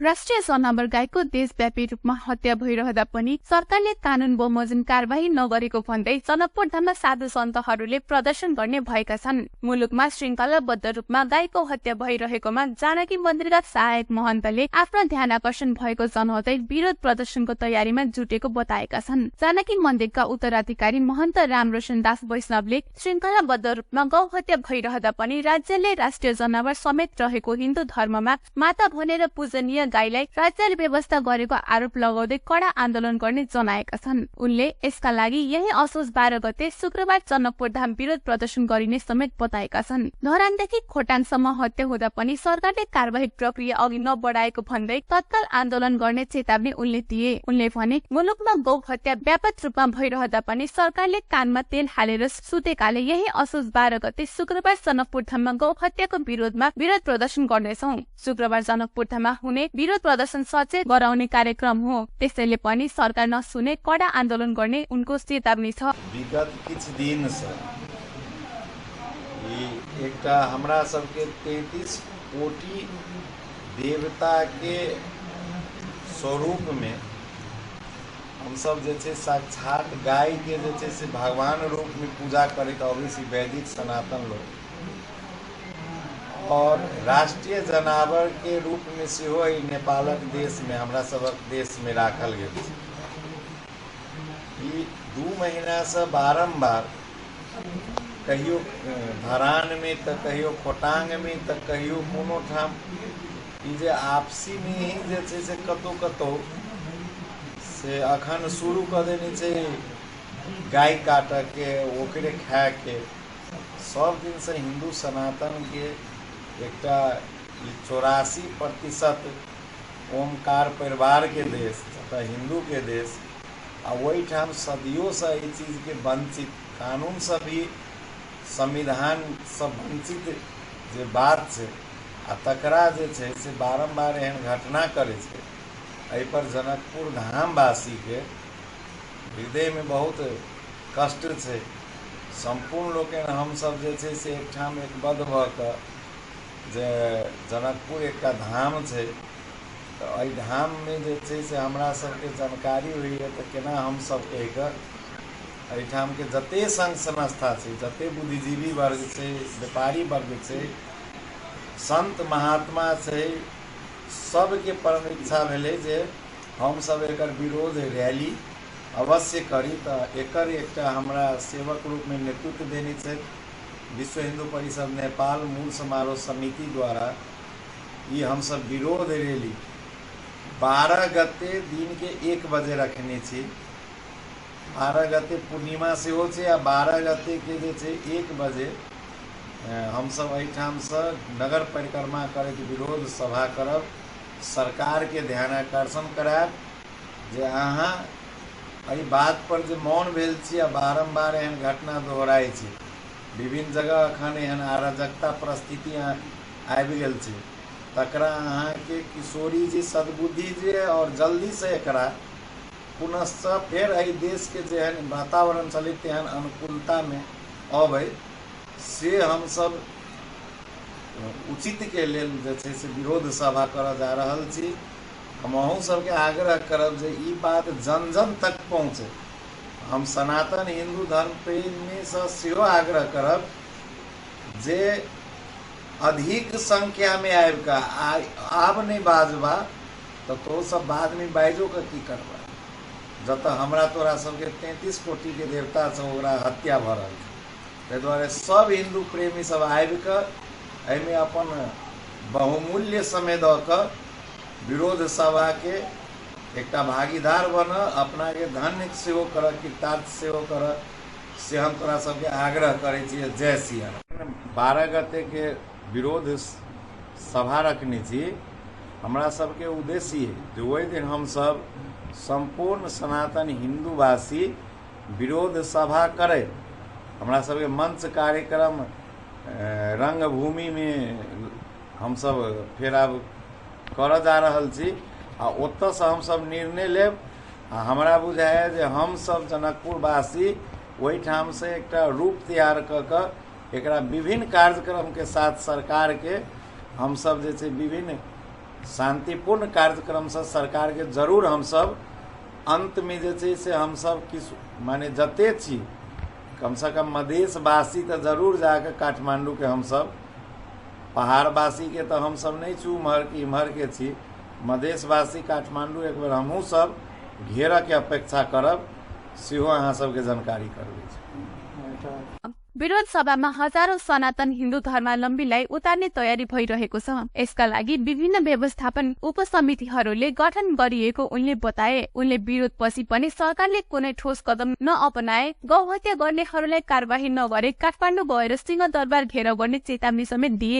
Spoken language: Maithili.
राष्ट्रिय जनावर गाईको देशव्यापी रूपमा हत्या भइरहँदा पनि सरकारले कानून बमोजिम कारबाही नगरेको भन्दै जनकपुरधाममा साधु सन्तहरूले प्रदर्शन गर्ने भएका छन्। मुलुकमा श्रृंखलाबद्ध रूपमा गाईको हत्या भइरहेकोमा जानकी मन्दिरका सहायक महन्तले आफ्नो ध्यान आकर्षण भएको जनाउँदै विरोध प्रदर्शनको तयारीमा जुटेको बताएका छन्। जानकी मन्दिरका उत्तराधिकारी महन्त रामरोशन दास वैष्णवले श्रृंखलाबद्ध रूपमा गौ हत्या भइरहँदा पनि राज्यले राष्ट्रिय जनावर समेत रहेको हिन्दू धर्ममा माता भनेर पूजनीय गाईलाई राज्यले व्यवस्था गरेको आरोप लगाउँदै कडा आन्दोलन गर्ने जनाएका छन्। उनले यसका लागि यही असोज 12 गते शुक्रबार जनकपुरधाम विरोध प्रदर्शन गरिने समेत बताएका छन्। धरानदेखि खोटाङसम्म हत्या हुँदा पनि सरकारले कारबाही प्रक्रिया अघि नबढाएको भन्दै तत्काल आन्दोलन गर्ने चेतावनी उनले दिए। उनले भने, मुलुकमा गौ हत्या व्यापक रूपमा भइरहँदा पनि सरकारले कानमा तेल हालेर सुतेकाले यही असोज 12 गते शुक्रबार जनकपुरधाममा गौ हत्याको विरोधमा विरोध प्रदर्शन गर्नेछौं। शुक्रबार जनकपुरधाममा हुने विरोध प्रदर्शन सचेत गराउने कार्यक्रम हो। त्यसैले पनि सरकार नसुने कडा आन्दोलन गर्ने उनको चेतावनी छ। विगत किछु दिन से एकटा हमरा सबके 33 कोटि देवता के स्वरूप में हम सब जे छै साक्षात गाय के जे छै से भगवान रूप में पूजा करैत अबै छी वैदिक सनातन लोग, और राष्ट्रीय जनावर के रूप में सेहो एहि नेपालक देश में हमरा सबक देश में राखल गेल छै। ई 2 महीना से बारम्बार कहियो धरान में तो कहियो खोटांग में तो कहियो कोनो ठाम ई जे आपसी में ही जे छै से कतौ कतौ से अखन शुरू कऽ देने छै गाय काटऽ के, ओकरे खाय के। सब दिन से हिन्दू सनातन के एकटा 84% ओमकार परिवार के देश तथा हिन्दू के देश, आ ओहिठाम सदियों से एहि चीज के वंचित, कानून से भी संविधान से वंचित जे बात छै आ तकरा जे छै से बारम्बार एहन घटना करै छै। एहिपर जनकपुर धामवासी के हृदय में बहुत कष्ट छै। सम्पूर्ण लोकनि हमसब जे छै से एकठाम एकबद्ध भऽ कऽ जे जनकपुर एकटा धाम छै तऽ एहि धाममे जे छै से हमरा सबके जानकारी होइए तऽ केना हमसब कहि कऽ एहिठामके जते संघ संस्था छै, जते बुद्धिजीवी वर्ग छै, व्यापारी वर्ग छै, संत महात्मा छै, सबके परम इच्छा भेलै जे हमसब एकर विरोध रैली अवश्य करी। तऽ एकर एकटा हमरा सेवक रूपमे नेतृत्व देने छथि विश्व हिन्दू परिषद नेपाल मूल समारोह समिति द्वारा ई हमसब विरोध रैली 12 गते दिन के 1 बजे रखने छी। 12 गते पूर्णिमा सेहो छै आ 12 गते के जे छै 1 बजे हमसब एहिठामसँ नगर परिक्रमा करैत विरोध सभा करब, सरकारके ध्यानाकर्षण करायब जे अहाँ एहि बात पर जे मौन भेल छी आ बारम्बार एहन घटना दोहराइ छी। विभिन्न जगह अखन एहन अराजकता परिस्थिति आबि गेल छै, तकरा अहाँके किशोरी जी सद्बुद्धि जे और जल्दीसँ एकरा पुनश्च फेर एहि देशके जेहन वातावरण चलै तेहन अनुकूलतामे अबै से हमसब उचित के लेल जे छै से विरोध सभा करऽ जा रहल छी। हम अहूँ सबके आग्रह करब जे ई बात जन जन तक पहुँचे। हम सनातन हिन्दू धर्म प्रेमीसँ सेहो आग्रह करब जे अधिक संख्यामे आबि कऽ आब नहि बाजबा तऽ तो सब बादमे बाजिओ कऽ की करबा, जतऽ हमरा तोरा सबके 33 कोटिके देवता छै ओकरा हत्या भऽ रहल छै। ताहि दुआरे सब हिन्दू प्रेमी सब आबि कऽ एहिमे अपन बहुमूल्य समय दऽ कऽ विरोध सभाके एकटा भागीदार बनऽ, अपनाके धन्य सेहो करऽ, कृतार्थ सेहो करऽ, से हम तोरा सबके आग्रह करै छियै। जय सिया। 12 गतेके विरोध सभा रखने छी। हमरा सबके उद्देश्य जे ओहि दिन हमसब सम्पूर्ण सनातन हिन्दूवासी विरोध सभा करै। हमरा सबके मंच कार्यक्रम रंगभूमिमे हमसब फेर आब करऽ जा रहल छी आ ओतऽसँ हमसब निर्णय लेब। आ हमरा बुझाइए जे हमसब जनकपुरवासी ओहिठामसँ एकटा रूप तैयार कऽ कऽ एकरा विभिन्न कार्यक्रमके साथ सरकारके हमसब जे छै विभिन्न शान्तिपूर्ण कार्यक्रमसँ सरकारके जरूर हमसब अन्तमे जे छै से हमसब किछु माने जते छी कमसँ कम मधेशवासी तऽ जरूर जाकऽ काठमाण्डूके हमसब, पहाड़वासीके तऽ हमसब नहि छी उम्हर इम्हरके छी, मधेशवासी काठमाण्डू एक बेर हमहूँ सब घेरऽके अपेक्षा करब, सेहो अहाँ सबके जानकारी करबै छी। विरोध सभामा हजारौं सनातन हिन्दू धर्मावलम्बीलाई उतार्ने तयारी भइरहेको छ। यसका लागि विभिन्न व्यवस्थापन उपसमितिहरूले गठन गरिएको उनले बताए। उनले विरोधपछि पनि सरकारले कुनै ठोस कदम नअपनाए गौहत्या गर्नेहरूलाई कारबाही नगरे काठमाडौँ गएर सिंहदरबार घेराउ गर्ने चेतावनी समेत दिए।